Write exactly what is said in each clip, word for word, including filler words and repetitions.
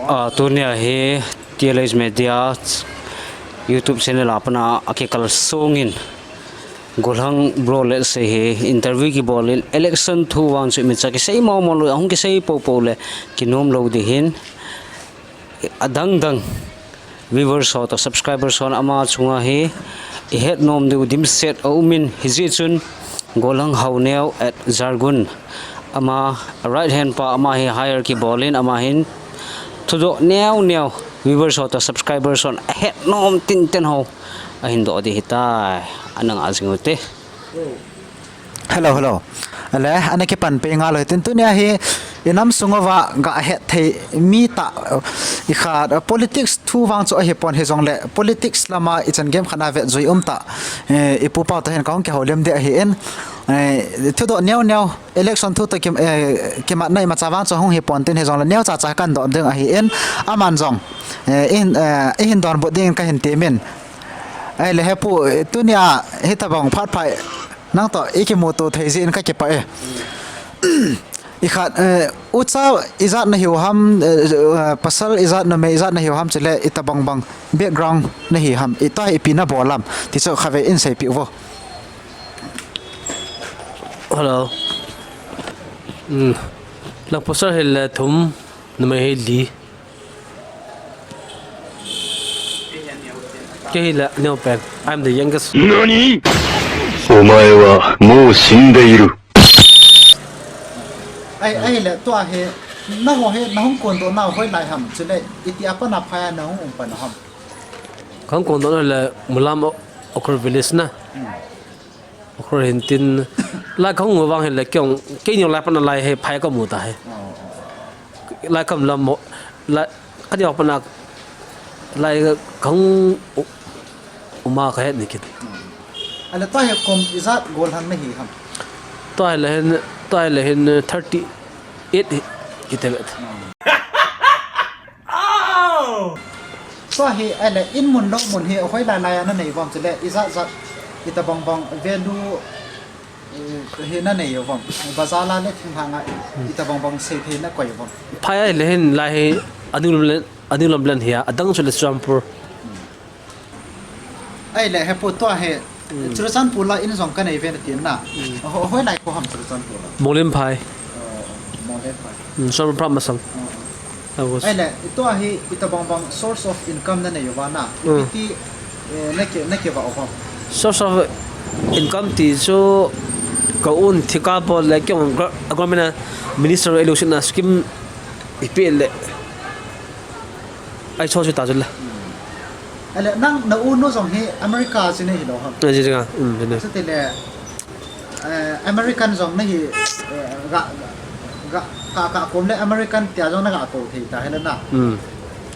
A, tunia hi T L H Media YouTube channel a pana a kikal songin Golhang Bro Letsei hi interview kibol in election thu vang chu imacha kisei momo lou, ahung kisei popo le kinom lou ding ahin, adang dang viewers ho toh subscribers hon ama chunga hi ihet nom diu dimset aumin, hijeh chun Golhang Haoneo at Jargun ama right hand pa ama hi hire kibol in ama hin thudoh neo neo viewers ho toh subscribers hon ahet nom tinten ho ahin doh ding ahitai, ana ngah jing ute. Hello, hello. Ale, ana kipan pei ngal lou hitin tunia hi inam sung uva ga het thei mi tah, ikhat, politics thu vang chu ahipon hijongle politics lama ichan gei khat a vet jui um tah, eh, ipu pau tah hin kahung kihoulim ding ahin, eh, thudoh neo neo election thu toh kim, eh, kimatna imacha vang chu hung hipon tin hijongle neocha cha kahin doh ding ahin, aman jong, eh, in, eh, ihin donbut dingin kahin temin. Ahile hepu, eh, tunia hitabang phat pha nang toh ikimuto thei jeh in kakipah e. Ikhat, eh, ucha ijat nahiu ham, eh, eh, pasal ijat, numei ijat nahiu ham, chule itabang bang background nahi ham, ita hi ipi nabol ham ti chu khatvei in seipeh uvo. Hello. Hmm. Lang pasal hile thum, numei hile li. Kei hile neopen. I'm the youngest. Nani? Omae wa mou shindeiru. Ai, ahile tua hi, nangho hi nahung kondoh nau hoilai ham, chule itia pat a phai a nahung um pan u ham? Kahung kondoh nau le Mulam Ukhrul village na. Hmm. Ukhrul hin tin, lai kahung u vang hile kei jong, kei jong lai pat a lai hi phai kamu ta hi. Oh, oh. Lai kam lam mo, lai, kani a pat a, lai kahung u-, uma kahet ni kit. Hmm. Ale tua hi kum ijat Golhang nahi ham? Tua hile hin, tua hile hin thirty eight hi, kiti vet. Hmm. Tua hi, ahile, in mun lou mun hi, hoilai lai a nanei uvam chule, ijat jat, itabang bang value, eh, hi nanei uvam. Bazar a le thinglhang a, itabang bang seithei nakoi uvam. Phai ahile hin lai hi, anu lam len, anu lam len hi a, adang chule Churachandpur. Ahile, hepu tua hi, Hmm. Churachandpur la in jong kanei ve nati na. Hmm. Ho-, hoilai kho ham Churachandpur la? Monglenphai. Oh, Monglenphai. Hmm, Churachandpur masang. Oh. Ahile, tua hi itabang bang source of income nanei uva na. Hmm. Ipiti, eh, naki, nakivah uvam? Source of income ti chu ka un thikha bol le kei jong gra-, government a minister elution a scheme ipi le. Ai, so chu ta chu le. Ale, nang na u nu jong hi America a chu nahi lou ham? Na ji nga, um, ne. Chutile, eh, American jong nahi, eh, ga, ga, ka, ka kom le American tia jong naga kou thei ta hile na. Um.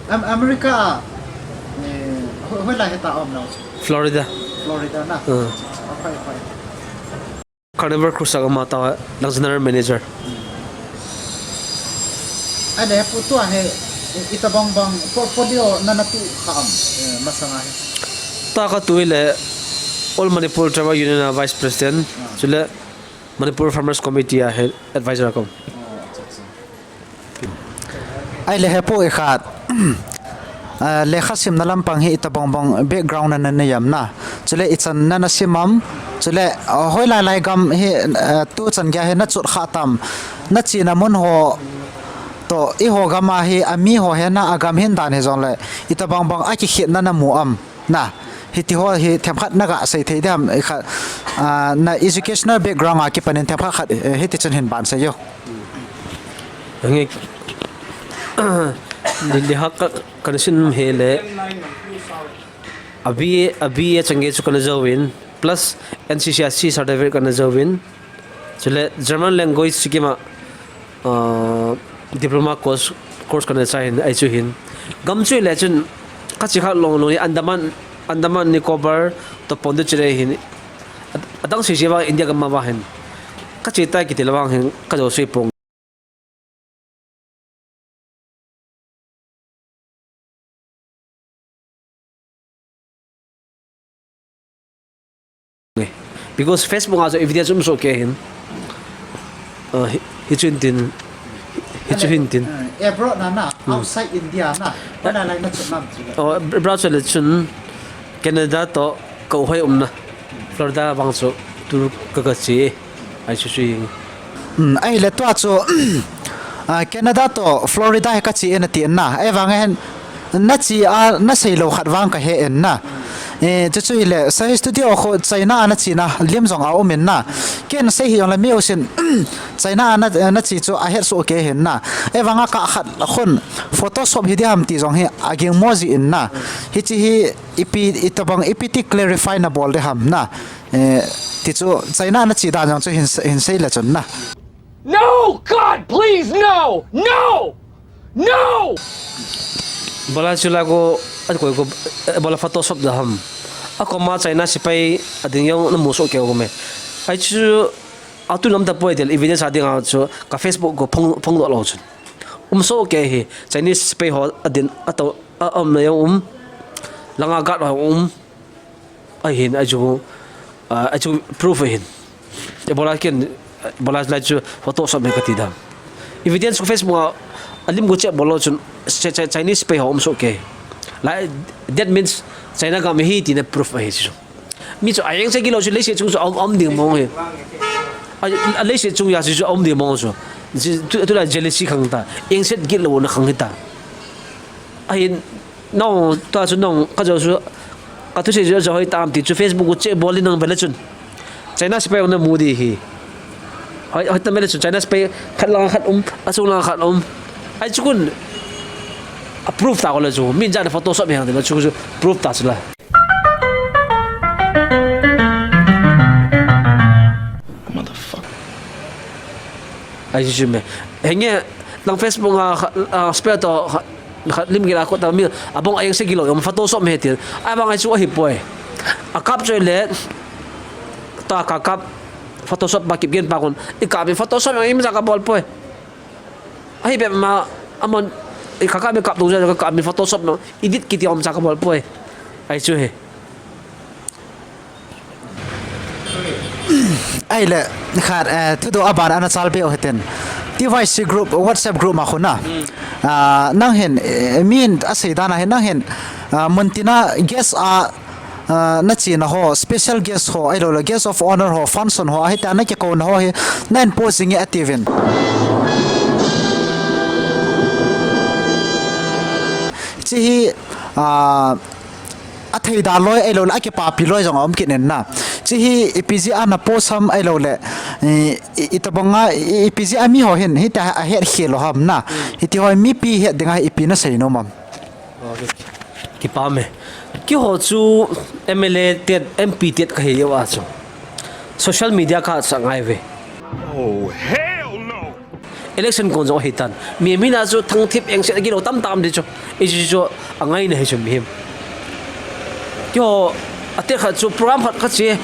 Am-, America a, eh, ho-, hoilai hita um nau chu? Florida. Florida na? Um. Aphai, aphai. Carnival Cruise a kama ta lang general manager. Ahile pu tua hi, i-, itabang bang portfolio nana tu kha am, eh, masanga hi? Tua katu hile All Manipur Tribal Union a Vice President, ah, chule Manipur Farmers Committee a hi advisor a kaum. Oh, acha, acha. Ahile hepu ikhat, ah, lekha simna lampang hi itabang bang background nana nei am na. Chule ichan nana sim am. Chule, ah, hoilai lai gam hi, ah, tuchan geiya hi nachot kha tam. Nachena mun ho toh eiho gam a hi ami ho hi na agam hin dan hijongle itabang bang akikhetna namu am. Na, hiti ho hi themkhat naga sei thei diam, eh, kha, ah, na educational background a kipan in themkhat khat, eh, hiti chun hin ban sei o. Nge, li, li hak ka, kana sin hile, a B A, a B A chan gei chu kana jouvin, plus N C C R C certificate kana jouvin, Chule German language sikima, ah, diploma course, course kana chai hin, ahi chu hin. Gam chu le chun, kache kha long long hi Andaman, Andaman Nicobar toh Pondicherry hin. Ad-, adang sese vang India gam a vang hin. Kache tai kiti le vang hin, kajou sui pong. Because Facebook a chu evidence um soh kei hin. Ah, hi, hichun tin, Chu hin tin. Abroad na na, outside India na, wana lai na chu nam chu. Oh, abroad chu le chun Canada to ko hoi umna. Florida vang chu tu ka ka chi. Ai chu chu ing. Hmm, ai le tua chu, ah, Canada to Florida he ka chi e na ti na. Ai vang hen na chi a na sei lo khat vang ka he en na. Eh, chu chu hi le, Sai Studio kho China a na chi na, lim jong a um in na. Ken sei hi jong le mi usin, China a na, na chi chu a het su ke hin na. Ai vang a ka khat khun Photoshop hi di ham ti jong hi a ging mo ji in na. Hi chi hi ipi, itabang ipi ti clarify na bol de ham na. Eh, ti chu China na chi dan jong chu hin, hin sei le chun na. No, God, please, no! No! No! Bola chu la ko, a koi ko, eh, bola Photoshop da ham. A ko ma China sipai a ding jong na mu so ke ko me. Ai chu a tu nam ta poi tel evidence a ding a chu ka Facebook ko phong, phong lo lo chun. Um so ke hi Chinese sipai ho a din a to a um na jong um. Langa gat ho um. Ahin, achu, ah, achu proof ahin. Ebola ken, Ebola lai chu Photoshop me kati da. Evidence ko Facebook a, alim ko check bol lo chun, Chi-, Chi-, Chinese sipai ho um so ke. Lai, that means China gam hi tina proof ahi chu. Mi chu a eng se kilo chu leiset chung chu um, um ding mong hi. A, a leiset chung a chu um ding mong chu. Chu, tu, tu la jealousy khang ta. Eng set kilo na khang hi ta. Ahin, nong, tua chu nong, ka jo chu, ka thusei chu jo hoi tam ti chu Facebook u check bol in nang bela chun. China sipai na mu di hi. Hoi, hoi tam bela chun China sipai khat lang khat um, a chung lang khat um. Ai chu kun, a proof ta ko le chu, min jan Photoshop hi hang ti le chu, chu proof ta chu la. Motherfucker. Ai chu chu me. Henge, nang Facebook a, a, spell to, khat lim gila ko ta mi, abang a eng se kilo, jong Photoshop me tin. Ai bang ai chu ahi poi. A kap choi le, ta ka kap Photoshop ba kip gen pa kun. I kap mi Photoshop jong im ja ka bol poi. Ahi be ma, amon, i ka kap mi kap tu ja ka kap mi Photoshop no. Edit kiti om ja ka bol poi. Ai chu he. Ai le, khat, eh, thudoh aban ana chal be o heten. T Y C group, WhatsApp group ma khuna. Ah, nang hin, eh, min a sei dan a hin nang hin, ah, muntina guest a, ah, na chi na ho, special guest ho, ai lo le, guest of honor ho, function ho, ahi ta na ke ko na ho hi, na in posing e ativin. Chi hi, ah, a theida loi ai lo le, a kipapi loi jong a um kit in na. Chi hi ipi ji a na post ham ai lo le, i, i, i tabang a, i, ipi ji a mi ho hin, hi ta a het khel lo ham na. Hiti ho mipi het ding a ipi na sei nom am. Kipa me. Kiho chu M L A tet, M P tet ka hi yo a chu. Social media ka sa ngai ve. Oh, hell no! Election kon jong ahi tan. Mi, mi na chu thang thip eng se kilo tam tam di chu. I chu chu a ngai na hi chu mi him. Kio a te khat chu program khat khat che.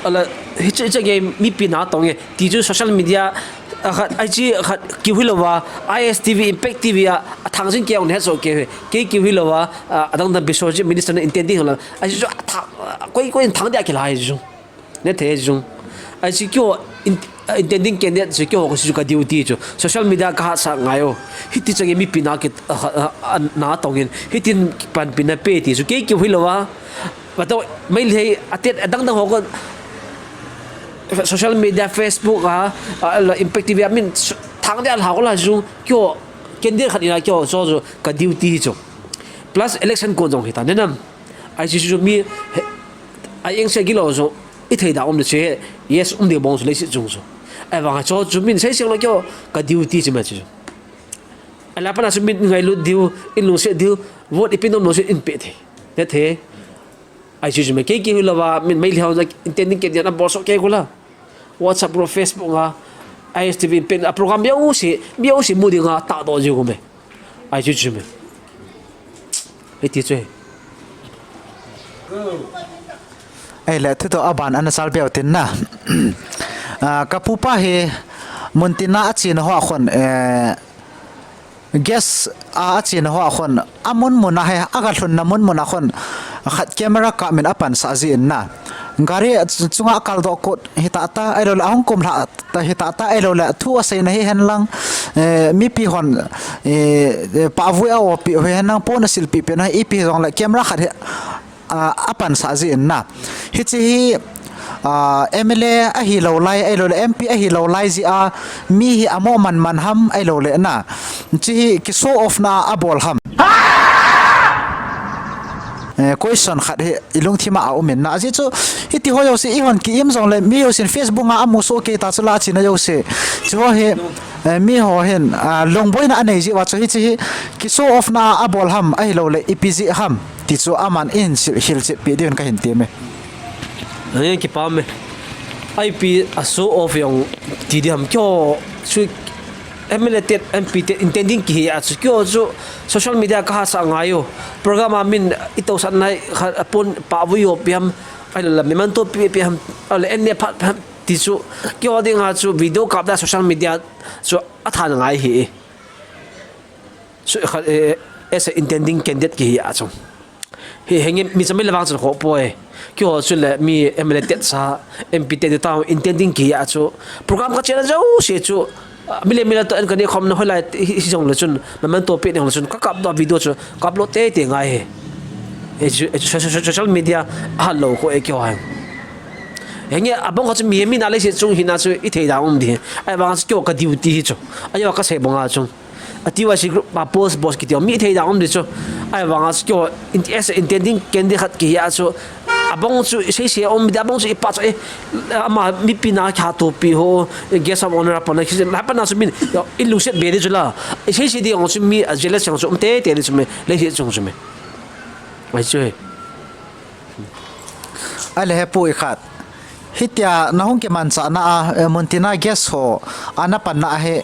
Ala hi che che nge mipi na tong nge. Ti chu social media a khat ai chi khat kiu hi lo wa. I S T V, Impact T V a, a thang jing ke ong ne so ke. Ke kiu hi lo wa. A, adang dan Biswajit minister na intending la. Ai chu a thang, koi koi thang dia ki la hi chu. Ne the jung. Ai si kyo in-, intending candidate si kyo ko si ka duty chu. Social media ka ha sa ngai o. Hiti chang mi pina ki, ah, ah, ah, na tong in. Hitin pan pina pe ti chu. Ke ki hui lo wa. Ba to mai le a te dang dang ho ko social media, Facebook a, a, la Impact T V a min s-, thang de al ha ko la ju. Kyo candidate khat ina kyo so chu ka duty chu. Plus election kon jong hi ta ne nam. Ai si chu mi he, ai eng se kilo so. I thei da um le che, yes, um de bong su le si chung su. Ai vang cho chu min sei seng lo kyo, ka duty chi ma chi. Ai la pa na su min ngai lut diu, in lu se diu, vote i pin nom lo se in pe the. Ne the. Ai chu chu me ke ki hu la wa, min mai le ha intending ke dia na bol so ke ku la. WhatsApp group, Facebook a, I S T V pen a program bia u si, bia u si mu ding a ta do ji ku me. Ai chu chu me. Hiti chu. Ei le, thudoh aban ana chal beu tin na. Ah, ka pupa hi muntina a china ho a khun, eh, guest a, a china ho a khun, a mun mun a he, a ga lhunna mun mun a khun, khat camera ka min a pan sa ji in na. Gari chunga kaldoh kot hita ta, ahilouleh ahung kumlha ta hita ta, ahilouleh thu aseina hihen lang, eh, mipi hon, eh, eh, pahvui a-opi hihen lang pon asilpeh peh na, ipi jongleh camera khat hi, ah, apansah jin na. Hiche hi, ah, M L A ahilou lai, ahilouleh M P ahilou lai jeh a, mi hi amo manman ham ahilouleh na. Hiche hi ki show off na abol ham. Eh, question khat hi ilungthim a aum in na. Ajeh chu, hiti ho jouse ihon ki-im jongleh, mi jousen Facebook a amu soh kei ta chu la china jouse. Chuho hi, eh, miho hin, ah, lungboina anei jeh uva chu hiche hi, ki show off na abol ham, ahilouleh ipi jeh ham. Ti chu aman eihin sil, hilchetpeh diuvin kahin tem e. Ahi, kipa me. Ipi a show off jong ti ding ham keiho chu M L A te, M P te, intending kihi a chu keiho chu social media kahahsa ngai u. Program a min itousah nai kha apon pahvui opi ham. Ahilouleh memento pi, pi ham. Ahilouleh enne phat ham ti chu keiho dinga chu video kap da social media chu atha ngai hi. Chu kha, eh, as a intending candidate kihi a chu. Hi henge mi chami le vang chun khoh poi. Keiho chu le mi M L A te sa, M P te ta intending kihi a chu. Program kachena jouse chu, ah, mi le mi le toh en kani khom na hoilai hi, hi jongle chun, memento pe jongle chun, kakap doh video chu, kap lou teitei ngai hi. Eh, chu, eh, chu, so-, so-, so-, social media ahal lou khu e keiho hi. Henge abang kha chu mi, mi na leiset chung hina chu ithei dan um ding. Ahivang chu keiho ka duty hi chu. Ajo kasei banga chu. A T Y C group a post boss kiti mi thei dan um ding chu. Ahivanga chu keiho in-, as a intending candidate khat kihi a chu. Abang chu isei sei um ding, abang chu ipa chu, eh, ama mipi na kha topi ho, eh, guest of honor a pan na kisi, na pan na chu min, yo, ilungset be ding chu la. Isei sei ding chu mi, a jealous jong chu um teitei ding chu mi, leiset chung chu mi. Ahi chu he. Ahile he pu ikhat. Hitia nahung kimanchahna a, eh, muntina guest ho, ana panna ahi,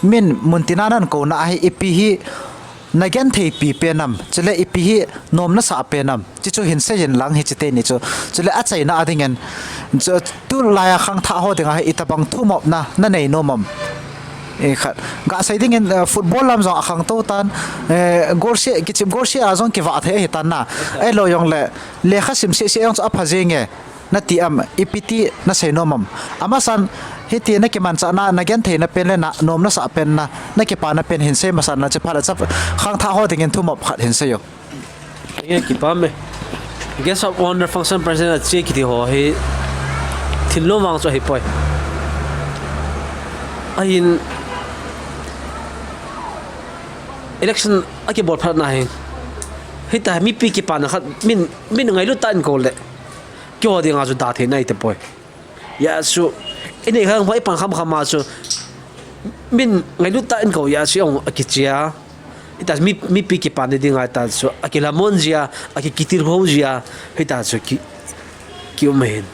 min muntina nahin kouna ahi, ipi hi nagentheipi pen am, chule ipi hi nom nasah pen am, ti chu hin seiyin lang hiche teni chu. Chule achaina a dingin, chu, tulai a khangthah ho dinga hi itobang thumopna nanei nom am. Ikhat. Gasei dingin, eh, football lam jong akhangtou tan, eh, goal se, kichep goal se a jong kivah thei ahi tan na. Ahilou jongle, lekha sim sese jong chu apha jenge, nati am, ipi ti nasei nom am. Amasan, hiti nakimanchahna, nagentheina pen le na, nom nasah pen na, nakipana pen hin sei masan na, chuphat le chap, khangthah ho dingin thumop khat hin sei o. Nge kipa me. Guest of honor function president a che kiti ho hi, thil lom vang chu ahi poi. Ahin, election akibol phat na hi. Hita mipi kipana khat, min, min ngailut tah in kou le. Keiho dinga chu da thei nai te poi. Hijeh chun, inei khang pha ipan kham kham a chu, min ngailut tah in kou hijeh chun akichia. Hita mi, mipi kipana dinga hita chu, akilamon jia, aki, kitilkhou jia, hita chu ki, kium ahin.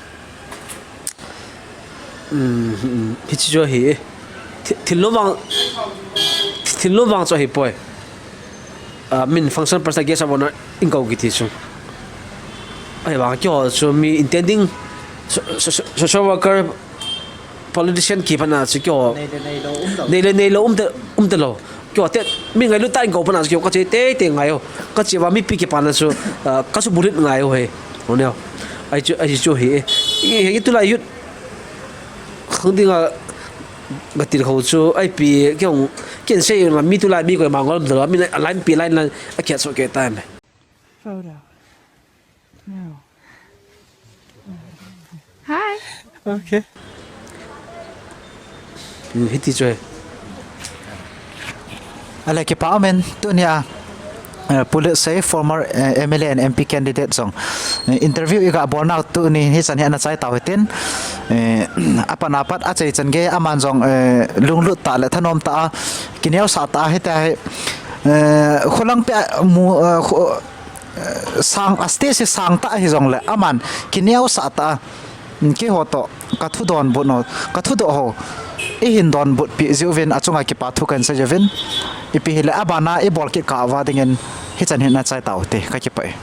Um, um, hiche chu ahi, eh. Thi-, thil lom vang, thil lom vang chu ahi poi. Ah, min function president guest of honor in kou kiti chu. Ahivang keiho chu mi intending so-, so-, so-, social worker, politician kipana chu keiho. Nei le nei lou um talou. Nei le nei lou um ta, um talou. Keiho te, mi ngailut tah in kou pana chu keiho kache teitei ngai o. Kache uva mipi kipana chu, ah, kasubulhit ngai o he. Ho neo. Ahi chu, ahi chu hi. I, hi tulai youth khang dinga gatilkhou chu, ipi, keiho, ken sei la mi tulai mi koima ngol um talou. Mi na line pi line line akiat soh kei tai me. Photo. No. Hi. Okay. Hmm, hiti chu e. Ahile kipa umin, tunia, eh, Pu Letsei, former, eh, M L A and M P candidate jong, eh, interview iga bolnau tuni hichan hi ana chai tau hitin, eh, apat apat achai chan gei aman jong, eh, lunglut tah le thanom tah a, kineosah tah a hitia hi, eh, kholang pia mu, eh, kho, sang, a stage hi sang tah ahi jongle, aman kineosah tah a, keiho toh, ka thu donbut u, ka thudoh u, eihin donbutpi jeh uvin, achunga kipa thu kahin sei uvin, ipi hile, abana ibol kit kah uva dingin, hichan hin ana chai tau hite, kakipah e.